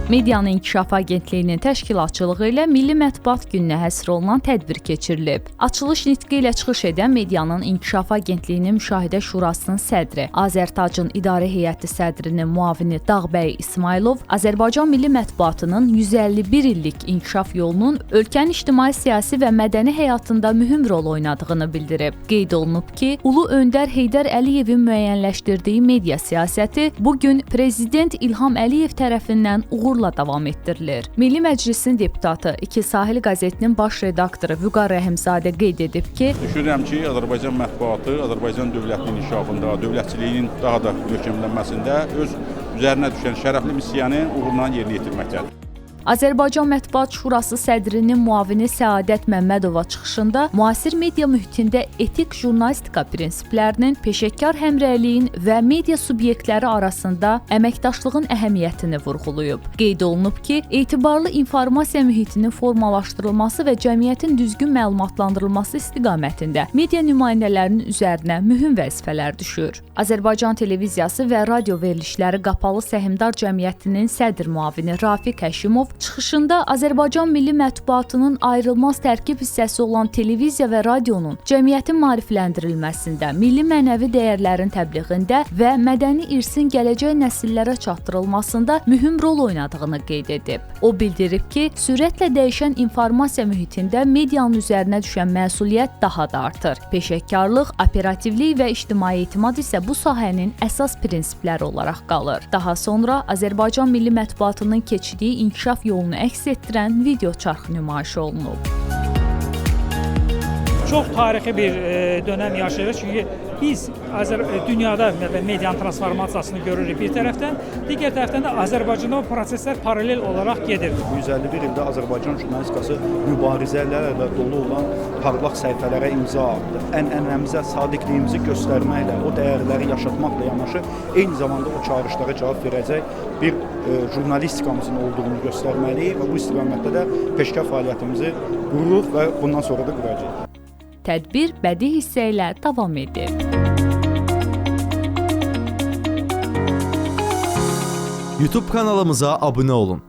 Medianın İnkişafı Agentliyinin təşkilatçılığı ilə Milli Mətbuat Gününə həsr olunan tədbir keçirilib. Açılış nitqi ilə çıxış edən Medianın İnkişafı Agentliyinin Müşahidə Şurasının sədri, Azərtacın İdarə Heyəti sədrinin müavini Dağbəy İsmayılov Azərbaycan milli mətbuatının 151 illik inkişaf yolunun ölkənin ictimai-siyasi və mədəni həyatında mühüm rol oynadığını bildirib. Qeyd olunub ki, Ulu Öndər Heydər Əliyevin müəyyənləşdirdiyi media siyasəti bu gün Prezident İlham Əliyev tərəfindən uğurla davam etdirilir. Milli Məclisin deputatı, İki Sahil qəzetinin baş redaktoru Vüqar Rəhimzadə qeyd edib ki, düşünürəm ki, Azərbaycan mətbuatı Azərbaycan dövlətinin inkişafında, dövlətçiliyinin daha da möhkəmlənməsində öz üzərinə düşən şərəfli missiyanı uğurla yerinə yetirməkdədir. Azərbaycan Mətbuat Şurası sədrinin müavini Səadət Məmmədova çıxışında müasir media mühitində etik jurnalistika prinsiplərinin, peşəkar həmrəyliyin və media subyektləri arasında əməkdaşlığın əhəmiyyətini vurğulayıb. Qeyd olunub ki, etibarlı informasiya mühitinin formalaşdırılması və cəmiyyətin düzgün məlumatlandırılması istiqamətində media nümayəndələrinin üzərinə mühüm vəzifələr düşür. Azərbaycan Televiziyası və Radio Verilişləri Qapalı Səhmdar Cəmiyyətinin sədr müavini Rafiq Həşimov çıxışında Azərbaycan milli mətbuatının ayrılmaz tərkib hissəsi olan televiziya və radionun cəmiyyətin maarifləndirilməsində, milli mənəvi dəyərlərin təbliğində və mədəni irsin gələcək nəsillərə çatdırılmasında mühüm rol oynadığını qeyd edib. O bildirib ki, sürətlə dəyişən informasiya mühitində medianın üzərinə düşən məsuliyyət daha da artır. Peşəkarlıq, operativlik və ictimai etimad isə bu sahənin əsas prinsipləri olaraq qalır. Daha sonra Azərbaycan milli mətbuatının keçirdiyi inkişaf yolunu əks etdirən video çarx nümayiş olunub. Çox tarixi bir dönəm yaşayırıq, çünki biz dünyada medianın transformasiyasını görürük bir tərəfdən, digər tərəfdən də Azərbaycanda o proseslər paralel olaraq gedir. 151 ildə Azərbaycan jurnalistikası mübarizələrlə dolu olan parlaq səhifələrə imza atdı. Ənənəmizə sadiqliyimizi göstərməklə, o dəyərləri yaşatmaqla yanaşı, eyni zamanda o çağırışlara cavab verəcək bir jurnalistikamızın olduğunu göstərməliyik və bu istiqamətdə də peşəkar fəaliyyətimizi qururuq və bundan sonra da quracağıq. Tədbir bədii hissə ilə davam edir. YouTube kanalımıza abunə olun.